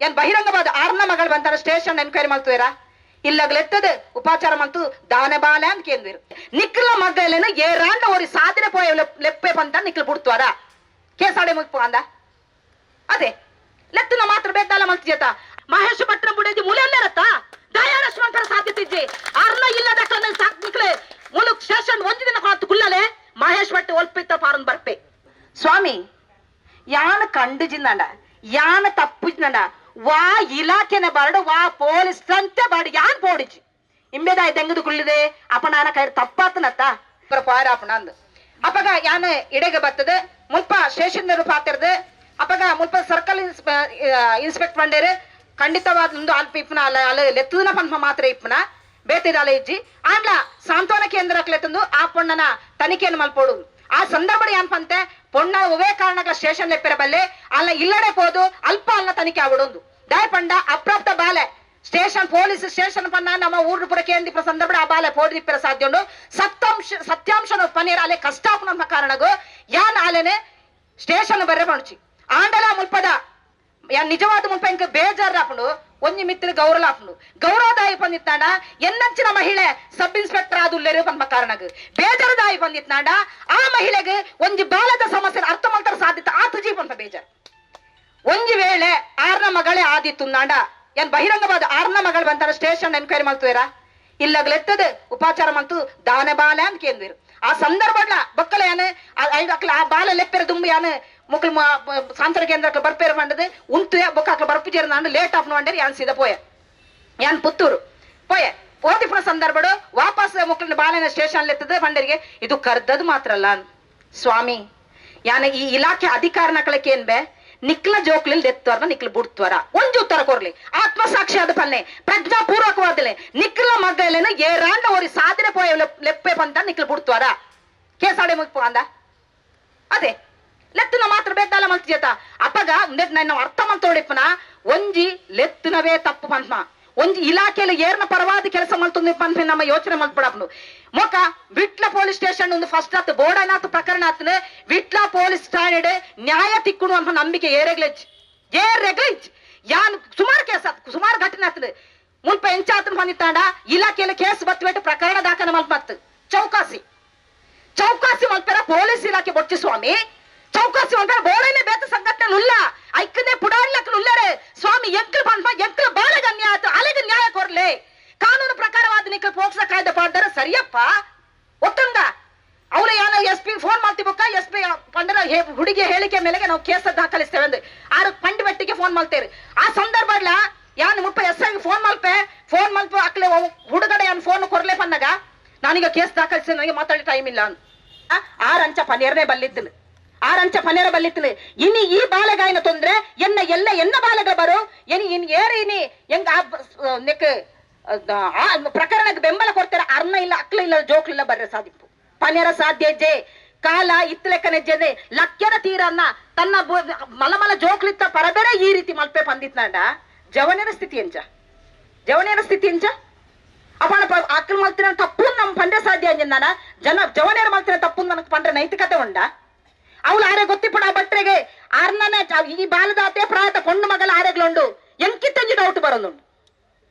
ಏನ್ ಬಹಿರಂಗವಾದ ಆರ್ನ ಮಗಳು ಬಂತಾರ ಸ್ಟೇಷನ್ ಎನ್ಕ್ವೈರಿ ಮಾಡ್ತುವೇರ? ಇಲ್ಲಗ್ಲೆತ್ತದ ಉಪಾಚಾರ ಮಂತು ದಾನೆ ಬಾಲೆ ಅಂತ ಕೇಂದ್ವಿರು. ನಿಕ್ಲ ಮಗಲೇನ ಏರಾಂಡ ಒರಿ ಸಾಧನೆ ಪೋಯ ಲೆಪ್ಪೆ ಬಂತ ನಿಕ್ಲ ಬಿಡ್ತುವಾರ? ಕೇಸಾಡೆ ಮುಗಿಪು ಅಂದ. ಅದೇ ಲೆತ್ತನ ಮಾತ್ರ ಬೇದ್ದಾಲ ಮಲ್ತಿಜೇತ. ಮಹೇಶ್ ಭಟ್ರ ಬುಡೇದಿ ಮೂಲೆಯಲ್ಲೇರತ್ತ ದಯಾರಶ್ವಂತರ ಸಾಧ್ಯತೆ ಇಜ್ಜಿ. ಅರ್ನ ಇಲ್ಲದ ಸಾಕ್ ನಿಕ್ಲೆ ಮುಲು ಸ್ಟೇಷನ್ ಒಂಜಿ ದಿನ ಕೊಳತು ಕುಲ್ಲಲೆ ಮಹೇಶ್ ಭಟ್ ಒಲ್ಪಿತ್ತ ಫಾರನ್ ಬರ್ಪೆ. ಸ್ವಾಮಿ, ಯಾನ ಕಂಡು ಜಿಂದಂಡ, ಯಾನ ತಪ್ಪು ಜಿಂದಂಡ, ವಾ ಇಲಾಖೆನ ಬರಡು, ವಾ ಪೊಲೀಸ್ ಸಂತೆ ಬರಡು, ಯಾನ್ ಪೋಡಿಜಿ ಇಂಬೆದಾಯ್ ದೆಂಗದು ಕುಳ್ಳಿದೆ. ಅಪನಾನ ಕೈ ತಪ್ಪಾತನತ್ತ ಪಾರಾಪಣ ಅಂದು. ಅಪಗ ಯಾನ ಇಡೆಗೆ ಬರ್ತದೆ ಮುಲ್ಪ ಸ್ಟೇಷನ್ ಪಾತಿರ್ದು. ಅಪಗ ಮುಲ್ಪ ಸರ್ಕಲ್ ಇನ್ಸ್ಪೆಕ್ಟರ್ ಬಂಡೇರು, ಖಂಡಿತವಾದ ಒಂದು ಅಲ್ಪ ಇಪ್ಪನ ಅಲ್ಲ ಅಲ್ಲ ಲೆತ್ತುನ ಪನ್ಪ ಮಾತ್ರ ಇಪ್ಪನ ಬೇತಿದಾಲ ಇಜ್ಜಿ. ಆಂಡ್ಲ ಸಾಂತ್ವನ ಕೇಂದ್ರಕ್ಕೆ ಆ ಪೊಣ್ಣನ ತನಿಖೆಯನ್ನು ಮಲ್ಪೋಡು. ಆ ಸಂದರ್ಭ ಏನ್ ಪಂತೆ, ಪೊಣ್ಣ ಒವೇ ಕಾರಣಗಳ ಸ್ಟೇಷನ್ ಲೆಪ್ಪಿರ ಬಲ್ಲೆ ಅಲ್ಲ, ಇಲ್ಲಡೆ ಪೋದು ಅಲ್ಪ ಅಲ್ಲ ತನಿಖೆ ಆವಡೊಂದು. ದಾಯಪಂಡ ಅಪ್ರಾಪ್ತ ಬಾಲೆ ಸ್ಟೇಷನ್ ಪೊಲೀಸ್ ಸ್ಟೇಷನ್ ಪನ್ನ ನಮ್ಮ ಊರು ಪುರ ಕೇಂದ್ರ ಸಂದರ್ಭ ಆ ಬಾಲೆ ಪೋಡಿಪ್ಪಿರ ಸಾಧ್ಯ ಉಂಡು. ಸತ್ಯಾಂಶ ಸತ್ಯಾಂಶನ ಪನೀರ್ ಅಲೆ ಕಷ್ಟ ಆಪುನ ಕಾರಣಗು ಯಾನ್ ಆಲೆನೆ ಸ್ಟೇಷನ್ ಬರ್ರೆ ಪಣುಚಿ. ಆಂಡಲ ಮುಲ್ಪದ ಯಾನ್ ನಿಜವಾದ ಮುಲ್ಪ ಇಂಕ ಬೇಜಾರಾಪುಂಡು. ಒಂಜಿ ಮಿತ್ರ ಗೌರವ ಆಪುಂಡು. ಗೌರವದಾಯಿ ಪಂದಿತ್ತಾಂಡ ಎನ್ನಂಚಿನ ಮಹಿಳೆ ಸಬ್ ಇನ್ಸ್ಪೆಕ್ಟರ್ ಆದುಲ್ಲೇರು ಪನ್ಪ ಕಾರಣಗ್ ಬೇಜಾರದಾಯಿ ಪಂದಿತ್ತಾಂಡ ಆ ಮಹಿಳೆಗೆ ಒಂಜಿ ಬಾಲದ ಸಮಸ್ಯೆ ಅರ್ಥ ಮಲ್ತರ ಸಾಧ್ಯತೆ ಆತುಜಿ ಪನ್ಪ ಬೇಜಾರ್. ಒಂಜಿ ವೇಳೆ ಆರ್ನ ಮಗಳೇ ಆದಿತ್ತುಂದಾಂಡ, ಏನ್ ಬಹಿರಂಗವಾದ ಆರ್ನ ಮಗಳು ಬಂತಾರ ಸ್ಟೇಷನ್ ಎನ್ಕ್ವೈರಿ ಮಾಡ್ತುವೇರಾ? ಇಲ್ಲಗ್ಲೆತ್ತದ ಉಪಾಚಾರ ಮಂತು ದಾನೆ ಬಾಲೆ ಅಂತ ಕೇಂದ್ವಿರು. ಆ ಸಂದರ್ಭಡ್ಲ ಬಕ್ಕಲ ಯಾನ ಅಕ್ಲ ಆ ಬಾಲ ಲೆಪ್ಪೆರ ದುಂಬು ಯಾನ ಮುಕ್ಳು ಸಾಂತ್ವನ ಕೇಂದ್ರಕ್ಕೆ ಬರ್ಪೇರ ಪಂಡದು ಉಂತು ಬೊಕ್ಕ ಅಕ್ಲ ಬರ್ಪು ನಾನು ಲೇಟ್ ಆಫ್ ಮಂಡೇರಿ. ಯಾನ್ ಸೀದಾ ಪೋಯೆ, ಯಾನ್ ಪುತ್ತೂರು ಪೋಯೆ. ಪೋದಿಪ್ಪುನ ಸಂದರ್ಭಡು ವಾಪಸ್ ಮುಕ್ಳಿನ ಬಾಲೆನ ಸ್ಟೇಷನ್ ಲೆತ್ತದ ಪಂಡರಿಗೆ ಇದು ಕರ್ದದು ಮಾತ್ರ ಅಲ್ಲ ಸ್ವಾಮಿ. ಯಾನ ಈ ಇಲಾಖೆ ಅಧಿಕಾರನಕಳಕ್ಕೆ ಏನ್ ಬೇ, ನಿಕ್ಲ ಜೋಕ್ಲಿಲ್ ದೆತ್ತವರ್ನ ನಿಕ್ಲ ಬುಡ್ತ್ವರ? ಒಂಜಿ ಉತ್ತರ ಕೊರ್ಲಿ. ಆತ್ಮಸಾಕ್ಷಿ ಆದ ಪನ್ನೆ, ಪ್ರಜ್ಞಾಪೂರ್ವಕವಾದಲೆ. ನಿಕ್ಲ ಮಗಲೇನ ಏರಾಂಡ ಒರಿ ಸಾಧನೆ ಪೋಯ ಲೆಪ್ಪೆ ಪಂತ ನಿಕ್ಲ ಬುಡ್ತ್ವರ? ಕೇಸಾಡೆ ಮುಗಿಪು ಅಂದ. ಅದೇ ಲೆತ್ತುನ ಮಾತ್ರ ಬೇದ್ದಾಲ ಮಲ್ತಿಜೇತ. ಅಪಗ ನನ್ನ ಅರ್ಥ ಮಲ್ತೋಡಿಪ್ಪನ, ಒಂಜಿ ಲೆತ್ತುನವೇ ತಪ್ಪು ಪಂತ್ಮ, ಒಂಜಿ ಇಲಾಖೆಯಲ್ಲಿ ಏರ್ನ ಪರವಾದ ಕೆಲಸ ಮಲ್ತೊಂದು ಪನ್ಪೆ ನಮ್ಮ ಯೋಚನೆ ಮಲ್ಪಡಪ್ನು. ಮೊಕ ವಿಟ್ಲ ಪೊಲೀಸ್ ಸ್ಟೇಷನ್ ಒಂದು ಫಸ್ಟ್ ಆತು ಬೋಡನಾಥ ಪ್ರಕರಣ ಆತನ. ವಿಟ್ಲ ಪೊಲೀಸ್ ಠಾಣೆಡೆ ನ್ಯಾಯ ತಿಕ್ಕುಡು ಅಂತ ನಂಬಿಕೆ ಏರೆಗ್ಲೆಚ್ ಏರೆಗ್ಲೆಚ್. ಯಾನ್ ಸುಮಾರು ಕೇಸ್ ಆತ್, ಸುಮಾರು ಘಟನೆ ಆತನ. ಮುಲ್ಪ ಎಂಚಾತನ ಬಂದಿತ್ತಾಂಡ, ಇಲಾಖೆಯಲ್ಲಿ ಕೇಸ್ ಬತ್ವೇಟು ಪ್ರಕರಣ ದಾಖಲೆ ಮಲ್ಪತ್ತು. ಚೌಕಾಸಿ ಚೌಕಾಸಿ ಮಲ್ಪೆರ ಪೊಲೀಸ್ ಇಲಾಖೆ ಬೊಚ್ಚಿ ಸ್ವಾಮಿ. ಚೌಕಾಸಿ ಮಲ್ಪೆರ ಬೋಳನೆ ಬೇತ ಸಂಘಟನೆ ಉಲ್ಲ, ಐಕ್ಕನೆ ಪುಡಾರ್ಲಕ್ಕಲು ಉಲ್ಲರೆ ಸ್ವಾಮಿ. ಎಂಕ್ಲು ಪನ್ಪ, ಎಂಕ್ಲು ಬಾಳೆಗ ಅನ್ಯಾಯ ಆತು, ಅಲೆಗೆ ನ್ಯಾಯ ಕೊರ್ಲೆ. ಕಾನೂನು ಪ್ರಕಾರವಾದ ನಿಕ್ಲು ಪೋಕ್ಸೋ ಕಾಯ್ದೆ ಪಾಡ್ದಾರ ಸರಿಯಪ್ಪ ಒತ್ತಂಗ. ಅವಳು ಯಾನ ಎಸ್ ಪಿ ಫೋನ್ ಮಾಡ್ತಿಬಕ್ಕ. ಎಸ್ ಪಿ ಪಂಡರ ಹುಡುಗಿಯ ಹೇಳಿಕೆ ಮೇಲೆಗೆ ನಾವು ಕೇಸ್ ದಾಖಲಿಸ್ತೇವೆ ಅಂದ್ ಆರು ಪಂಡಿ ಬಟ್ಟಿಗೆ ಫೋನ್ ಮಾಡ್ತೇವೆ. ಆ ಸಂದರ್ಭಡ್ಲ ಯಾನ್ ಮುಪ್ಪ ಎಸ್ I phone ಮಲ್ಪೆ. ಫೋನ್ ಮಲ್ಪ ಅಕ್ಲೆ ಹುಡುಗಡೆ ಯಾನ್ ಫೋನ್ ಕೊರ್ಲೆ ಪನ್ನಗ, ನಾನೀಗ ಕೇಸ್ ದಾಖಲಿಸ್ತೇನೆ, ನನಗೆ ಮಾತಾಡಿ ಟೈಮ್ ಇಲ್ಲ ಅಂದ್. ಆರಂಚ ಪನೇರ್ನೆ ಬಲ್ಲಿದ್ದನು, ಆರಂಚ ಪನೇರ ಬಲ್ಲಿತ್ತನು. ಇನಿ ಈ ಬಾಲೆಗಾಯಿನ ತೊಂದ್ರೆ ಎನ್ನ ಎಲ್ಲ ಎನ್ನ ಬಾಲೆಗಳ ಬರು ಎನಿ ಇನ್ ಏರ ಇನಿ ಹೆಂಗ ಆ ನೆಕ್ ಆ ಪ್ರಕರಣಕ್ಕೆ ಬೆಂಬಲ ಕೊಡ್ತಾರೆ. ಅರ್ನ ಇಲ್ಲ, ಅಕ್ಲ ಇಲ್ಲ, ಜೋಕ್ಲಿಲ್ಲ ಬರ್ರೆ ಸಾಧಿಪ್ಪು ಪನೇರ ಸಾಧ್ಯ ಜೆ. ಕಾಲ ಇತ್ತಲೆಕ್ಕನೆಜ್ಜೆ ಲಕ್ಯದ ತೀರನ್ನ ತನ್ನ ಮಲ ಮಲ ಜೋಕ್ಲಿತ್ತ ಪರಬೇರೆ ಈ ರೀತಿ ಮಲ್ಪೆ ಪಂದಿತ್ನಾಂಡ ಜವನರ ಸ್ಥಿತಿ ಎಂಚ? ಜವನರ ಸ್ಥಿತಿ ಎಂಚ? ಅಪಣ ಅಕ್ಲು ಮಲ್ತಿನ ತಪ್ಪು ನಮ್ಮ ಪಂಡ್ರೆ ಸಾಧ್ಯ ಅಂಜಿಂದಾನ? ಜನ ಜವನೇರ ಮಲ್ತಿನ ತಪ್ಪು ನನಗೆ ಪಂಡ್ರೆ ನೈತಿಕತೆ ಉಂಡ? ಅವಳು ಆರೆ ಗೊತ್ತಿಪ್ಪಡ ಆ ಬಟ್ರೆಗೆ ಆರ್ನನ ಈ ಬಾಲದಾತೆ ಪ್ರಾಯತ ಪೊಣ್ಣು ಮಗಲ ಆರೆಗ್ಲುಂಡು. ಎಂಕಿತ್ತಂಜಿ ಡೌಟ್ ಬರೋದುಂಡು.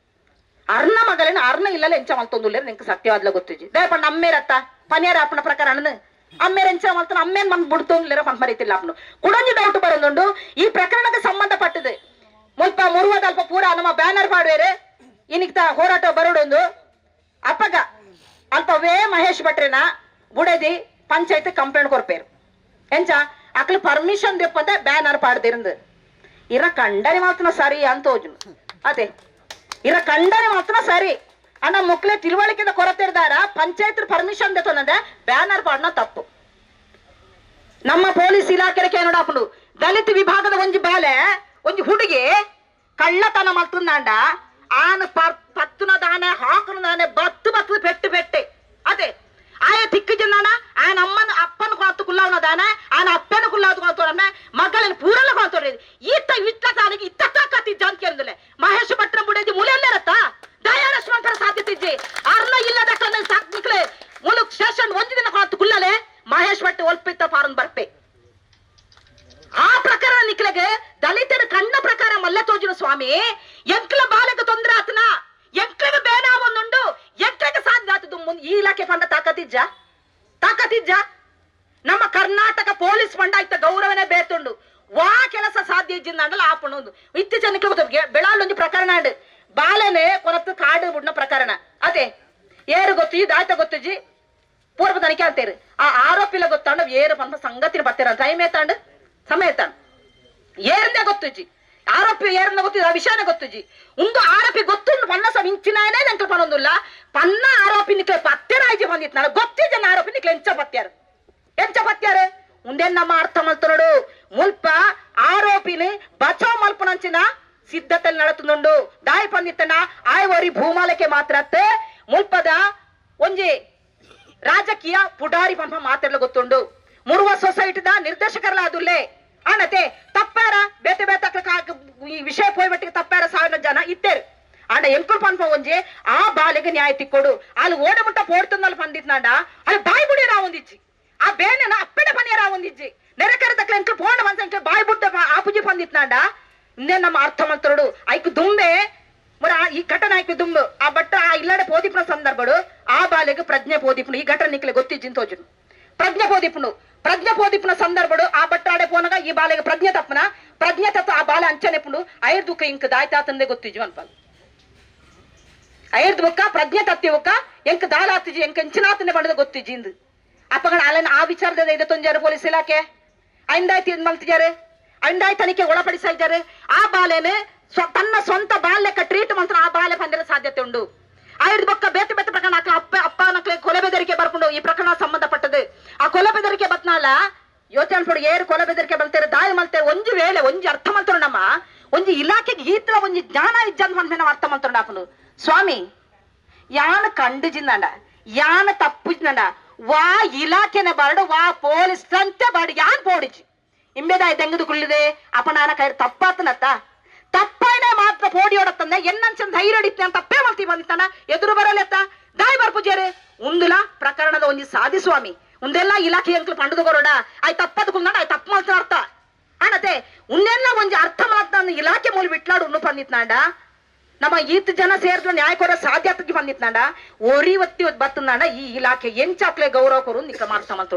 ಅರ್ನ ಮಗಳೇನ ಅರ್ನ ಇಲ್ಲಲ್ಲ ಎಂಚ ಮಲ್ತೊಂದುಲ್ಲೇರು ನಿಂಗೆ ಸತ್ಯವಾದ್ಲ ಗೊತ್ತಿಜಿ. ದಯಪಂಡ ಅಮ್ಮೇರತ್ತ ಪನಿಯರ ಅಪ್ಪನ ಪ್ರಕಾರ ಅಣ್ಣನ ಅಮ್ಮೇರ ಎಂಚ ಮಲ್ತನ ಅಮ್ಮೇನ್ ಮನ್ ಬುಡ್ತೊಂದುಲ್ಲೇರ ಪಂಪ ಮರೀತಿಲ್ಲ ಅಪ್ಪನು. ಕುಡಂಜಿ ಡೌಟ್ ಬರೋದುಂಡು. ಈ ಪ್ರಕರಣಕ್ಕೆ ಸಂಬಂಧಪಟ್ಟது ಮುಲ್ಪ ಮುರುವದ ಅಲ್ಪ ಪೂರ ನಮ್ಮ ಬ್ಯಾನರ್ ಪಾಡುವೇರು. ಇನಿಕ್ತ ಹೋರಾಟ ಬರೋಡೊಂದು. ಅಪ್ಪಗ ಅಲ್ಪ ವೇ ಮಹೇಶ್ ಭಟ್ರೆನ ಬುಡದಿ ಪಂಚಾಯತ್ ಕಂಪ್ಲೇಂಟ್ ಕೊರ್ಪೇರು. ಎಂಚ ಅಕ್ಲು ಪರ್ಮಿಷನ್ ದೆಪ್ಪಂದೆ ಬ್ಯಾನರ್ ಪಾಡ್ದಿರಂದು. ಇರ ಕಂಡನೆ ಮಾತ್ರ ಸರಿ ಅಂತ ತೋಜುನು. ಅದೇ ಇರ ಕಂಡನೆ ಮಾತ್ರ ಸರಿ ಅಣ್ಣ. ಮುಕ್ಲೆ ತಿಳುವಳಿಕೆದ ಕೊರತೆ ಇರ್ದಾರ ಪಂಚಾಯತ್ ಪರ್ಮಿಷನ್ ದೆತ್ತೊಂದಂದೆ ಬ್ಯಾನರ್ ಪಾಡ್ನ ತಪ್ಪು. ನಮ್ಮ ಪೊಲೀಸ್ ಇಲಾಖೆ ನೋಡಪ್ಪನು, ದಲಿತ ವಿಭಾಗದ ಒಂಜಿ ಬಾಲೆ, ಒಂಜಿ ಹುಡುಗಿ ಕಳ್ಳತನ ಮಲ್ತುಂದಾಂಡ ಆನ ಪತ್ತುನ ದಾನೆ ಹಾಕುನ ದಾನೆ ಬತ್ತು ಬತ್ತು ಪೆಟ್ಟು ಪೆಟ್ಟೆ. ಅದೇ ಆಯ ತಿಕ್ಕು ಜಿನ್ನಾನ ಆನ ಅಮ್ಮನ ಅಪ್ಪನ ಕೊಳತು ಕುಲ್ಲಾವನ ದಾನೆ ಆನ ಅಪ್ಪನ ಕುಲ್ಲಾದು ಕೊಳತು ಮಗಳನ್ನ ಪೂರಲ್ಲ ಕೊಳತು. ಈತ ಇಟ್ಲ ತಾನಿಗೆ ಇತ್ತ ಕತ್ತಿ ಜಾನ್ ಕೇಂದ್ರಲೆ ಮಹೇಶ್ ಭಟ್ರ ಬುಡೇದಿ ಮೂಲೆಯಲ್ಲೇರತ್ತ ದಯಾರಶ್ವಂತರ ಸಾಧ್ಯತೆ ಇಜ್ಜಿ. ಅರ್ನ ಇಲ್ಲದ ಸಾಕ್ ನಿಕ್ಲೆ ಮುಲು ಸ್ಟೇಷನ್ ಒಂಜಿ ದಿನ ಕೊಳತು ಕುಲ್ಲಲೆ ಮಹೇಶ್ ಭಟ್ ಒಲ್ಪಿತ್ತ ಫಾರನ್ ಬರ್ಪೆ. ಆ ಪ್ರಕರಣ ನಿಕ್ಲೆಗೆ ದಲಿತರ ಕಣ್ಣ ಪ್ರಕಾರ ಮಲ್ಲ ತೋಜಿನ ಸ್ವಾಮಿ. ಸ್ವಾಮಿ. ಎಂಕ್ಲ ಬಾಲಕ ತೊಂದ್ರೆ ಆತನ, ಎಂಕ್ಲಗ ಬೇಡ ಒಂದುಂಡು, ಎಂಕ್ಲಗ ಸಾಧ್ಯ ಆತದ. ಈ ಇಲಾಖೆ ಪಂಡ ತಾಕತಿಜ್ಜ, ತಾಕತಿಜ್ಜ. ನಮ್ಮ ಕರ್ನಾಟಕ ಪೊಲೀಸ್ ಪಂಡ ಇತ್ತ ಗೌರವನೇ ಬೇತುಂಡು. ವಾ ಕೆಲಸ ಸಾಧ್ಯ ಇಜ್ಜಿಂದ ಆಪುಂಡು. ಇತ್ತೀಚೆಗೆ ಬೆಳಾಲೊಂದು ಪ್ರಕರಣ ಅಂಡು, ಬಾಲನೆ ಕೊರತು ಕಾಡು ಬುಡ್ನ ಪ್ರಕರಣ. ಅದೇ ಏರು ಗೊತ್ತು, ದಾಯ್ತ ಗೊತ್ತುಜಿ, ಪೂರ್ವ ತನಿಖೆ ಅಂತೀರಿ. ಆ ಆರೋಪಿಲ ಗೊತ್ತಾಂಡ ಏರು ಪಂಪ ಸಂಗತಿನ ಬತ್ತೀರ. ಟೈಮ್ ಏತಾಂಡು, ಸಮಯ ಏತಾಂಡು, ಏರಂದೆ ಗೊತ್ತುಜಿ. ಆರೋಪಿ ಏರಂದ ಗೊತ್ತಿದೆ, ಆ ವಿಷಯನೇ ಗೊತ್ತುಜಿ. ಒಂದು ಆರೋಪಿ ಗೊತ್ತುಂಡು ಪನ್ನ ಸಮ ಇಂಚಿನಾಯನೇ ನಂಗೆ ಪನೊಂದುಲ್ಲ. ಪನ್ನ ಆರೋಪಿ ನಿಕ್ಲೆ ಪತ್ತೆರಾಯ್ಜಿ ಬಂದಿತ್ತು. ನಾನು ಗೊತ್ತಿದ್ದ ಆರೋಪಿ ನಿಕ್ಲೆ ಎಂಚ ಪತ್ಯಾರು, ಎಂಚ ಪತ್ಯಾರು? ಉಂದೇನ್ ನಮ್ಮ ಅರ್ಥ ಮಲ್ತನೋಡು. ಮುಲ್ಪ ಆರೋಪಿని ಬಚಾವ್ ಮಲ್ಪನಂಚಿನ ಸಿದ್ಧತೆಲ್ ನಡತುಂದುಂಡು. ದಾಯಿ ಪಂದಿತ್ತನ ಆಯ್ ಒರಿ ಭೂಮಾಲಕ್ಕೆ ಮಾತ್ರ ಮುಲ್ಪದ ಒಂಜಿ ರಾಜಕೀಯ ಪುಡಾರಿ ಪಂಪ ಮಾತಾಡ್ಲ ಗೊತ್ತುಂಡು. ಮುರುವ ಸೊಸೈಟಿದ ನಿರ್ದೇಶಕರಲ್ಲ ಅದುಲ್ಲೇ ಆನತೆ. ತಪ್ಪಾರ ಬೇತೆ ಬೇತೆ ಈ ವಿಷಯ ಪೋಯ್ಬಟ್ಟಿಗೆ ತಪ್ಪಾರ ಸಾವಿರ ಜನ ಇತ್ತೇರು. ಆಂಡ ಎಂಕುಲ್ ಪನ್ಪ ಒಂಜಿ ಆ ಬಾಲೆಗೆ ನ್ಯಾಯ ತಿಕ್ಕೊಡು. ಅಲ್ಲಿ ಓಡ ಮುಟ್ಟ ಪೋಡ್ತುಂದಲ್ ಪಂದಿತ್ನಾಂಡ ಅಲ್ಲಿ ಬಾಯಿ ಬುಡಿ ರಾವೊಂದಿಜ್ಜಿ. ಆ ಬೇನೆನ ಅಪ್ಪೆಡ ಪನಿಯ ರಾವೊಂದಿಜ್ಜಿ. ನೆರೆಕರೆ ತಕ್ಲೆ ಎಂಕುಲ್ ಪೋಂಡ ಮನ್ಸ ಎಂಕುಲ್ ಬಾಯಿ ಬುಡ್ಡ ಆಪುಜಿ ಪಂದಿತ್ನಾಂಡ ಇನ್ನೇ ನಮ್ಮ ಅರ್ಥ ಮಲ್ತರೋಡು. ಐಕ್ ದುಂಬೆ ಮರ ಈ ಘಟನೆ ಐಕ್ ದುಂಬು ಆ ಬಟ್ಟ ಆ ಇಲ್ಲಡೆ ಪೋದಿಪ್ಪುನ ಸಂದರ್ಭಡು ಆ ಬಾಲೆಗೆ ಪ್ರಜ್ಞೆ ಪೋದಿಪ್ಪುನು. ಈ ಘಟನೆ ನಿಕ್ಲೆ ಗೊತ್ತಿಜ್ಜಿನ್ ತೋಜುನು. ಪ್ರಜ್ಞೆ ಪೋದಿಪ್ಪುನು, ಪ್ರಜ್ಞೆ ಪೋದಿಪ್ಪುನ ಸಂದರ್ಭಡು ಆ ಬಟ್ಟಾಡೆ ಪೋನಗ ಈ ಬಾಲೆಗೆ ಪ್ರಜ್ಞೆ ತಪ್ಪನ, ಪ್ರಜ್ಞೆ ತಪ್ಪ ಆ ಬಾಲೆ ಅಂಚನೆಪುಂಡು. ಐರ್ ದುಃಖ ಇಂಕ್ ದಾಯ್ತಾತಂದೆ ಗೊತ್ತಿಜ್ಜು ಅನ್ಪಲ್. ಐರ್ದು ಬೊಕ್ಕ ಪ್ರಜ್ಞೆ ತತ್ತಿ ಬೊಕ್ಕ ಎಂಕ್ ದಾಲಾತಿಜಿ, ಎಂಕ್ ಎಂಚಿನಾತನೆ ಬಂಡದ ಗೊತ್ತಿಜ್ಜಿ ಇಂದು. ಅಪ್ಪಗಳ ಅಲನ್ ಆ ವಿಚಾರದ ಇದೆ ತೊಂಜಾರು ಪೊಲೀಸ್ ಇಲಾಖೆ ಐಂದಾಯ್ತಿ ಮಲ್ತಿದ್ದಾರೆ, ಐಂದಾಯ್ ತನಿಖೆ ಒಳಪಡಿಸ್ತಾ ಇದ್ದಾರೆ. ಆ ಬಾಲೆನೆ ತನ್ನ ಸ್ವಂತ ಬಾಲ್ಯಕ್ಕ ಟ್ರೀಟ್ ಮಂತ್ರ ಆ ಬಾಲೆ ಬಂದಿರೋ ಸಾಧ್ಯತೆ ಉಂಡು. ಐದು ಬೊಕ್ಕ ಬೇತೆ ಬೇತೆ ಪ್ರಕರಣ ಅಕ್ಲ ಅಪ್ಪ ಅಪ್ಪ ನಕ್ಲೆ ಕೊಲೆ ಬೆದರಿಕೆ ಬರ್ಕೊಂಡು ಈ ಪ್ರಕರಣ ಸಂಬಂಧಪಟ್ಟது. ಆ ಕೊಲೆ ಬೆದರಿಕೆ ಬತ್ನಾಲ ಯೋಚನೆ ಪಡು. ಏರು ಕೊಲೆ ಬೆದರಿಕೆ ಬಲ್ತೇರೆ, ದಾಯ ಮಲ್ತೇರೆ? ಒಂಜಿ ವೇಳೆ ಒಂಜಿ ಅರ್ಥ ಮಲ್ತರು, ನಮ್ಮ ಒಂಜಿ ಇಲಾಖೆಗೆ ಈತ್ರ ಒಂಜಿ ಜ್ಞಾನ ಇಜ್ಜಂದ್ ಬಂದ ನಾವು ಅರ್ಥ ಮಲ್ತರು ನಾಪನು. ಸ್ವಾಮಿ, ಯಾನ ಕಂಡುಜಿಂದಂಡ, ಯಾನ ತಪ್ಪುಜಿಂದಂಡ, ವಾ ಇಲಾಖೆನೆ ಬರಡು, ವಾ ಪೊಲೀಸ್ ಸಂತೆ ಬಾಡು, ಯಾನ್ ಪೋಡಿಜಿ ಇಂಬೆದಾಯ್ ದೆಂಗದು ಕುಳ್ಳಿದೆ. ಅಪನಾನ ಕೈ ತಪ್ಪಾತನತ್ತ, ತಪ್ಪಾಯ್ನೆ ಮಾತ್ರ ಪೋಡಿಯೋಡತ್ತಂದೆ. ಎನ್ನಂಚನ್ ಧೈರ್ಯ ಇತ್ತೆ ಅಂತ ತಪ್ಪೇ ಮಲ್ತಿ ಬಂದಿತ್ತಾನ ಎದುರು ಬರಲೆತ್ತ ದಾಯಿ ಬರ್ಪುಜೇರೆ. ಉಂದುಲ ಪ್ರಕರಣದ ಒಂಜಿ ಸಾಧಿ ಸ್ವಾಮಿ. ಉಂದೆಲ್ಲ ಇಲಾಖೆ ಅಂಕಲ್ ಪಂಡದು ಕೊರೋಡ ಆಯ್ ತಪ್ಪದು ಕುಂದಾಡ ಆಯ್ ತಪ್ಪು ಮಲ್ತ ಅರ್ಥ ಅಣತೆ. ಉಂದೆಲ್ಲ ಒಂಜಿ ಅರ್ಥ ಮಾಡ್ತಾನ ಇಲಾಖೆ ಮೂಲ ಬಿಟ್ಲಾಡು ಉಣ್ಣು ಪಂದಿತ್ನಾಂಡ ನಮ್ಮ ಈತ್ ಜನ ಸೇರಿದ್ರು ನ್ಯಾಯ ಕೊರ ಸಾಧ್ಯತೆಗೆ ಬಂದಿತ್ನಾಂಡ ಒರಿ ಒತ್ತಿ ಬತ್ತನಾಂಡ ಈ ಇಲಾಖೆ ಎಂಚಾಕ್ಲೆ ಗೌರವ ಕೊರು ನಿಕ್ಕ ಮಾರ್ತ ಮಲ್ತುಂಡು.